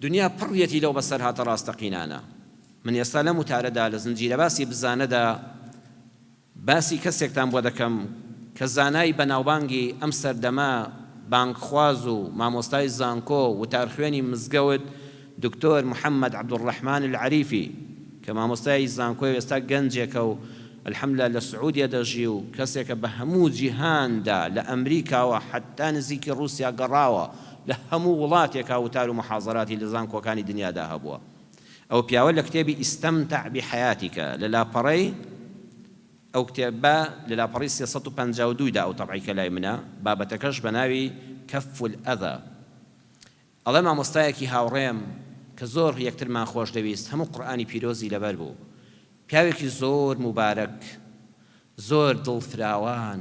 دنیا پڕیەتی لەو بەسەرهاتە ڕاستەقینانە. من ئێستا لەم وتارەدا لە زنجیرەباسی بزانەدا باسی کەسێکتان بۆ دەکەم کە زانای بەناوبانگی ئەم سەردەمە، بانگخواز و مامۆستای زانکۆ و وتارخوێنی مزگەوت دکتۆر محەمەد عەبدولڕەحمان العەریفی کە مامۆستای زانکۆیە و ئێستا گەنجێکە و الحمدللە لە سعودیە دەژی و کەسێکە بە هەموو جیهاندا لە ئەمریکاوە حەتا نزیکی ڕوسیا گەڕاوە لە هەموو وڵاتێکا وتار و محازەراتی لە زانکۆکانی دنیادا هەبووە. ئەو پیاوە لە کتێبی استمتع بحیاتک لە لاپەڕەی ئەو کتێبە لە لاپەڕەی 352 دا ئەو تەبعەی کە لای منە بابەتەکەش بە ناوی کف الاذی ئەڵێ مامۆستایەکی هاوڕێم کە زۆر یەکترمان خۆش دەویست هەموو قورئانی پیرۆزی لەبەر بوو پیاوێکی زۆر موبارەک زۆر دڵ فراوان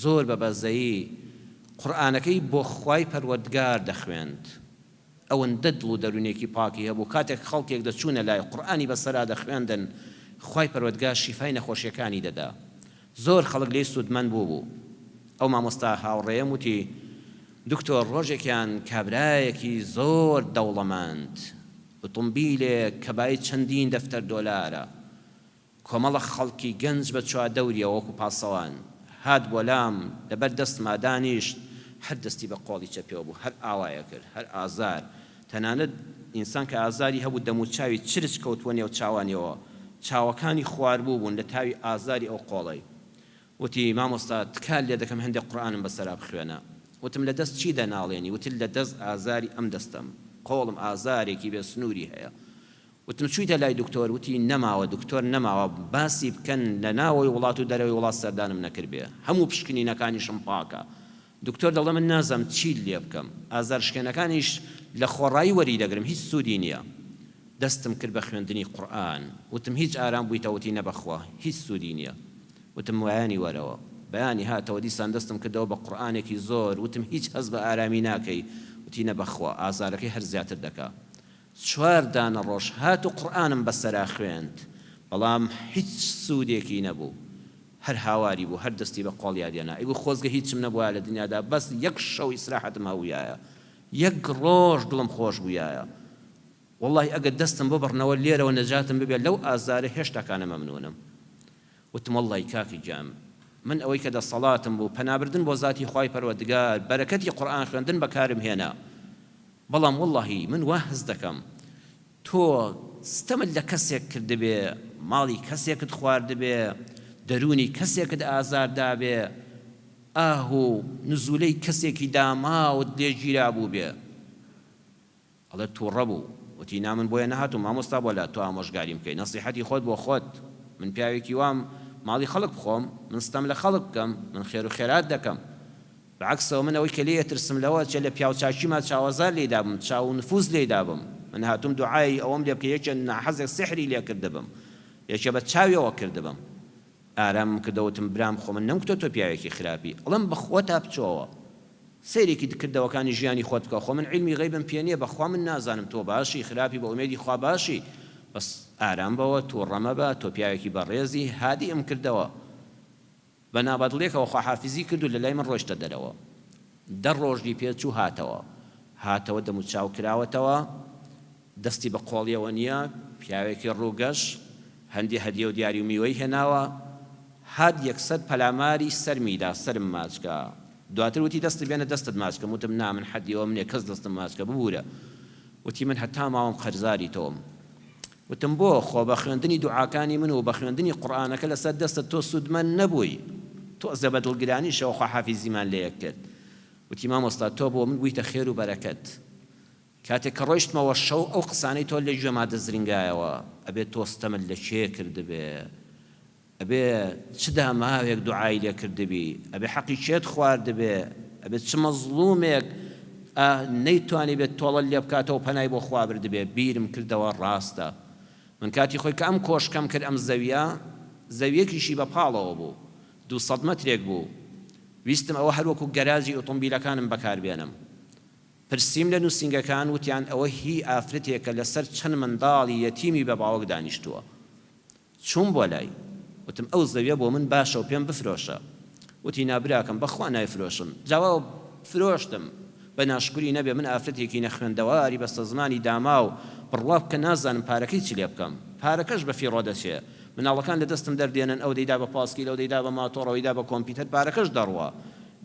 زۆر بە بەزەیی قورئانەکەی بۆ خوای پەروەردگار دەخوێند ئەوەندە دڵ و دەروونێکی پاکی هەبوو کاتێک خەڵکێک دەچوونە لای قورئانی بەسەرا دەخوێندن خوای پەروەردگار شیفای نەخۆشیەکانی دەدا زۆر خەڵک لێی سوودمەند بووبوو ئەو مامۆستا هاوڕێیەم وتی دکتۆر ڕۆژێکیان کابرایەکی زۆر دەوڵەمەند ئوتومبیلێک کە بایی چەندین دەفتەر دۆلارە کۆمەڵە خەڵکی گەنج بە چوادەوریەوە وەکو پاسەوان هات بۆ لام لەبەر دەستما دانیشت هەر دەستی بە قۆڵی چەپیەوە بوو هەر ئاوایە کرد هەر ئازار تەنانەت ئینسان کە ئازاری هەبوو دەموچاوی چرچ کەوتبوە نێو چاوانیەوە چاوەکانی خواربوو بوون لە تاوی ئازاری ئەو قۆڵەی وتی مامۆستا تکات لێ دەکەم هەندێک قورئانم بەسەرا بخوێنە وتم لە دەست چی دەناڵێنی وتی لە دەست ئازاری ئەم دەستەم قۆڵم ئازارێکی بێ سنووری هەیە وتم چویتە لای دکتۆر وتی نەماوە دکتۆر نەماوە باسی بکەن لە ناوەوەی وڵات و دەرەوەی وڵات سەردانم نەکردبێ هەموو پشکنینەکانیشم پاکە دکتۆر دەڵێ من نازام چیت لێ بکەم ئازارشکێنەکانیش لە خۆڕایی وەری دەگرم هیچ سودی نیە دەستم کرد بە خوێندنی قورئان وتم هیچ ئارام بویتە وتی نە بەخوا هیچ سودی نیە وتم بەیانی وەرەوە بەیانی هاتەوە دیسان دەستم کردەوە بە قورئانێکی زۆر وتم هیچ هەست بە ئارامی ناکەی وتی نە بەخوا ئازارەکەی هەر زیاتر دەکا چوار دانە ڕۆژ هات و قورئانم بەسەرا خوێند بەڵام هیچ سوودێکی نەبوو هەر هاواری بوو هەر دەستی بە قۆڵیا دێنا ئەیگوت خۆزگە هیچم نەبوایە لە دنیادا بەس یەک شەو ئیسراحەتم هەبوویایە یەک ڕۆژ دڵم خۆش بوویایە وەڵاهی ئەگەر دەستم ببڕنەوە لێرەوە نەجاتم ببێ لەو ئازارە هێشتاکانە مەمنوونم وتم وەڵڵاهی کاکە گیان من ئەوەی کە دەسەڵاتم بوو پەنابردن بۆ زاتی خوای پەروەردگار بەرەکەتی قورئان خوێندن بەکارم هێنا بەڵام وەڵڵاهی من وا هەست دەکەم تۆ ستەمت لە کەسێک کردبێ ماڵی کەسێکت خواردبێ دەروونی کەسێکت ئازار دابێ ئاه و نزولەی کەسێکی داماوت لێ گیرابووبێ ئەڵێ توڕە بوو وتی نا من بۆیە نەهاتووم مامۆستا بۆ لات تۆ ئامۆژگاریم بکەی نەسیحەتی خۆت بۆ خۆت من پیاوێکی وام ماڵی خەڵک بخۆم من ستەم لە خەڵک بکەم من خێر و خێرات دەکەم بە عەکسەوە من ئەوەی کە لێی ئەترسم لەوە ئەچێ لە پیاوچاکیما چاوەزار لێی دابم چاو و نفوز لێی دابم من هاتووم دوعای ئەوەم لێ بکە یەکێ ناحەزێک سیحری لێ کردبم یەکێ بە چاویەوە کردبم ئارامم کردەوە وتم برام خۆ من نەمکوتوە تۆ پیاوێکی خراپی ئەڵێم بە خۆتا بچۆوە سەیرێکی کردەوەکانی ژیانی خۆت بکە خۆ من عیلمی غەیبم پێ نیە بەخوا من نازانم تۆ باشی خراپی بە ئومێدی خوا باشی بەس ئارام بەوە توڕە مەبە تۆ پیاوێکی بەڕێزی هادیئم کردەوە بە نابەدڵیەکەوە خواحافیزی کرد و لەلای من ڕۆیشتە دەرەوە دە ڕۆژی پێ چوو هاتەوە هاتەوە دەموچاو کراوەتەوە دەستی بە قۆڵیەوە نیە پیاوێکی ڕووگەش هەندێ هەدیە و دیاری و میوەی هێناوە هات یەکسەر پەلاماری سەرمی دا سەرم ماچ کا دواتر وتی دەستت بێنە دەستت ماچ کەم وتم نا من حەدی ئەوەم نیە کەس دەستم ماچ کە ببورە وتی من هەتا ماوم قەرزاری تۆم وتم بۆ؟ خۆ بە خوێندنی دوعاکانی من و بە خوێندنی قورئانەکە لەسەر دەستت تۆ سوودمەند نەبووی تۆزێ بە دڵگرانیشەوە خواحافیزیمان لەیەک کرد وتی مامۆستا تۆ بۆ من بوویتە خێر و بەرەکەت کاتێک کە ڕۆیشتمەوە شەو ئەو قسانەی تۆ لە گوێما دەزرینگایەوە ئەبێ تۆ ستەمت لە کێ کردبێ ئەبێ چ داماوێک دوعای لێ کردبی ئەبێ حەقی کێت خواردبێ ئەبێ چ مەزڵومێک ئا نەیتوانیبێت تۆڵەت لێ بکاتەوە پەنای بۆ خوا بردبێ بیرم کردەوە ڕاستە من کاتی خۆی کە ئەم کۆشکەم کرد ئەم زەویە زەویەکیشی بە پاڵەوە بوو 200 مەترێک بوو ویستم ئەوە هەر وەکو گەراجی ئۆتۆمبیلەکانم بەکاربێنم پرسیم لە نوسینگەکان وتیان ئەوە هی ئافرەتێکە لەسەر چەند منداڵی یەتیمی بە باوک دانیشتووە. چووم بۆ لای. وتم ئەو زەویە بۆ من باشە و پێم بفرۆشە. وتی نا براکەم بەخوا نایفرۆشم. جا وا فرۆشتم. بە ناشکوری نەبێ من ئافرەتێکی نەخوێندەواری بەستەزمانی داماو بڕوا بکە نازانم پارەکەی چ لێ بکەم پارەکەش بە فیڕۆ دەچێ مناڵەکان لە دەستم دەردێنن ئەو دەیدا بە پاسکیل ئەو دەیدا بە ماتۆڕ ئەوەی دا بە کۆمپیوتەر پارەکەش دەڕوا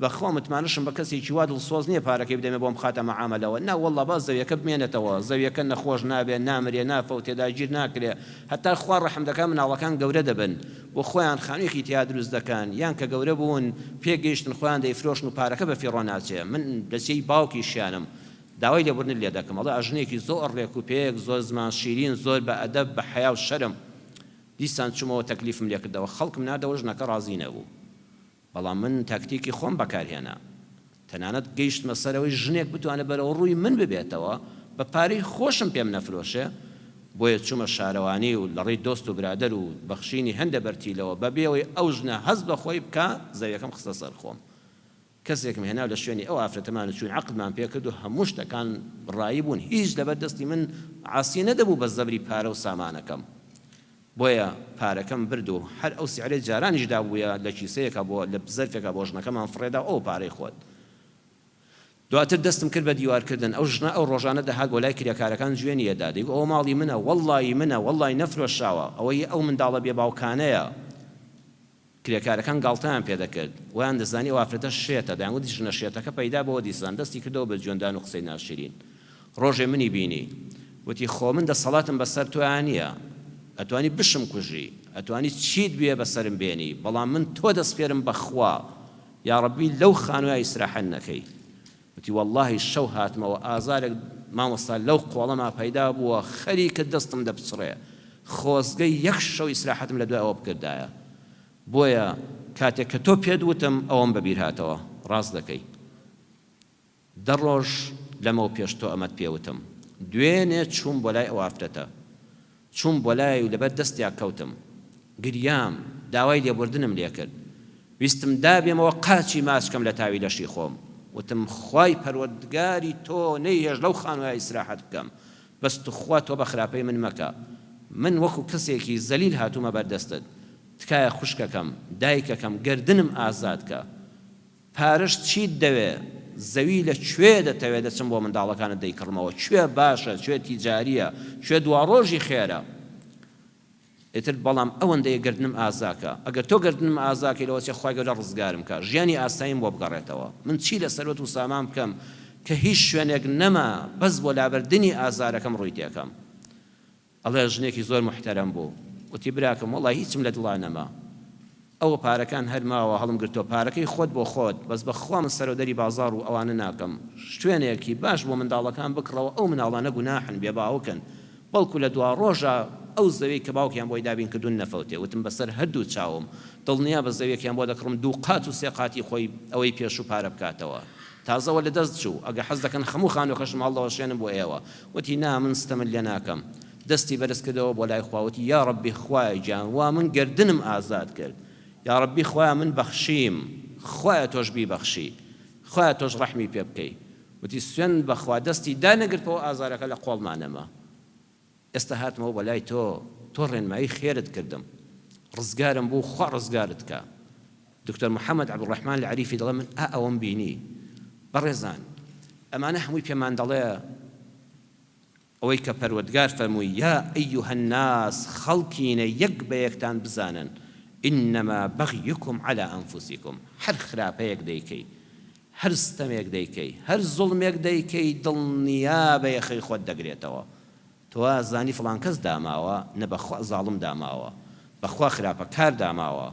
بەخوا متمانەشم بە کەسێکی وا دڵسۆز نیە پارەکەی بدەمێ بۆم بخاتە مەعامەلەوە نا وەڵا با زەویەکە بمێنێتەوە زەویەکە نەخۆش نابێ نامرێ نافەوتێ داگیر ناکرێ هەتا خوا ڕەحم دەکا مناڵەکان گەورە دەبن بۆ خۆیان خانویەکی تیا دروست دەکەن یان کە گەورە بوون پێگەیشتن خۆیان دەیفرۆشن و پارەکە بەفیڕۆ ناچێ من لەجێی باوکیشیانم داوای لێبوردنت لێ دەکەم ئەڵێ ئەژنێکی زۆر ڕێک و پێک زۆر زمان شیرین زۆر بە ئەدەب بە حەیا و شەرم دیسان چومەوە تەکلیفم لێ کردەوە خەڵکم ناردەوە ژنەکە ڕازی نەبوو بەڵام من تاکتیکی خۆم بەکار هێنا. تەنانەت گەیشتمە سەر ئەوەی ژنێک بتوانێت بەرەوڕووی من ببێتەوە، بە پارەی خۆشم پێم نەفرۆشێ، بۆیە چوومە شارەوانی و لە ڕێی دۆست و برادەر و بەخشینی هەندێ بەرتیلەوە بە بێ ئەوەی ئەو ژنە هەست بە خۆی بکا، زەویەکەم خستە سەر خۆم. کەسێکم هێنا و لە شوێنی ئەو ئافرەتەمان و چووین عەقدمان پێ کرد و هەموو شتەکان ڕایی بوون، هیچ لەبەر دەستی من عاسی نەدەبوو بە زەبری پارە و سامانەکەم. بۆیە پارەکەم برد و هەر ئەو سعرەی جارانیش دابوویە لە کیسەیەکا بۆ لە زەرفێکا بۆ ژنەکەمان فڕێدا و ئەوە پارەی خۆت. دواتر دەستم کرد بە دیوار کردن. ئەو ژنە ئەو ڕۆژانە دەهات بۆ لای کرێکارەکان جوێنی ئەدا دەیگوت ئەوە ماڵی منە وەڵڵا ی منە وەڵڵای نەفرۆشراوە ئەوە ی ئەو منداڵە بێ باوکانەیە. کرێکارەکان گاڵتەیان پێ دەکرد، وایان دەزانی ئەو ئافرەتە شێتە، دەیانگوت ژنە شێتەکە پەیدا بۆوە دیسان دەستی کردەوە بە جوێندان و قسەی ناشرین. ڕۆژێ منی بینی، وتی خۆ من دەسەڵاتم بە سەر تۆیا نییە، ئەتوانی بشمکوژی، ئەتوانی چیت بوێ بە سەرم بێنی، بەڵام من تۆ دەسپێرم بە خوا، یاڕەبی لەو خانووە ئیسراحەت نەکەی. وتی وەڵاهی شەو هاتمەوە ئازارێک مامۆستا لەو قۆڵەما پەیدا بووە خەریکە دەستم دەپچڕێ خۆزگە یەک شەو ئیسراحەتم لە دوای ئەوە بکردایە بۆیە کاتێک کە تۆ پێت وتم ئەوەم بەبیر هاتەوە ڕاست دەکەی دە ڕۆژ لەمەو پێش تۆ ئەمەت پێ وتم دوێنێ چووم بۆ لای ئەو ئافرەتە چووم بۆ لای و لەبەر دەستیا کەوتم. گریام، داوای لێبوردنم لێکرد. ویستم دابێمەوە قاچی ماچ کەم لە تاوی لەشی خۆم. وتم خوای پەروەردگاری تۆ نەیهێشت لەو خانووە ئیسراحەت بکەم. بەس توخوا تۆ بە خراپەی من مەکە. من وەکو کەسێکی زەلیل هاتوومە بەر دەستت. تکایە خوشکەکەم، دایکەکەم گەردنم ئازاد کە. پارەش چیت دەوێ زەوی لە کوێ دەتەوێ دەچم بۆ منداڵەکانت دەیکڕمەوە کوێ باشە کوێ تیجاریە کوێ دواڕۆژی خێرە ئیتر بەڵام ئەوەندەیە گەردنم ئازاکە ئەگەر تۆ گەردنم ئازاکەی لەوە چێ خوای گەورە ڕزگارم کا ژیانی ئاساییم بۆ بگەڕێتەوە من چی لە سەروەت و سامان بکەم کە هیچ شوێنێک نەما بەس بۆ لابردنی ئازارەکەم ڕووی تێکەم ئەڵێ ژنێکی زۆر موحتەرەم بوو وتی براکەم وەڵای هیچم لە دڵا نەما ئەوە پارەکان هەر ماوە هەڵم گرتوە پارەکەی خۆت بۆ خۆت بەس بەخوا من سەرەودەری بازاڕ و ئەوانە ناکەم شوێنێکی باش بۆ منداڵەکان بکڕەوە ئەو مناڵانە گوناحن بێ باوکن بەڵکو لە دواڕۆژا ئەو زەویەی کە باوکیان بۆی دابین کردوون نەفەوتێ وتم بەسەر هەردوو چاوم دڵنیابە زەویەکیان بۆ دەکڕم دووقات و سێ قاتی خۆی ئەوەی پێشوو پارە بکاتەوە تازە وە لەدەست چوو ئەگەر حەز دەکەن خەموو خانوەکەشم هەڵدەوەشێنم بۆ ئێوە وتی نا من ستەمت لێ ناکەم دەستی بەرز کردەوە بۆ لای خوا وتی یاڕەبی خوایە گیان وا من گەردنم ئازاد کرد یاڕەبی خوایە من بەخشیم خوایە تۆش بیبەخشی خوایە تۆش ڕەحمی پێ بکەی وتی سوێند بەخوا دەستی دانەگرتەوە ئازارەکە لە قۆڵما نەما ئێستا هاتمەوە بۆ لای تۆ، تۆ ڕێنمایی خێرت کردم، ڕزگارم بوو، خوا ڕزگارت کا. دکتۆر محەمەد عەبدولڕەحمان العریفی دەڵێ من ئا ئەوەم بینی. بەڕێزان ئەمانە هەمووی پێمان دەڵێ ئەوەی کە پەروەردگار فەرمووی یا ایها الناس خەڵکینە یەک بە یەکتان بزانن انما بغیکم علی انفسکم هەر خراپەیەک دەیکەی هەر ستەمێک دەیکەی، هەر زوڵمێک دەیکەی دڵنیابە یەخەی خۆت دەگرێتەوە. تۆ ئەزانی فڵان کەس داماوە، نە بەخوا زاڵم داماوە، بەخوا خراپەکار داماوە.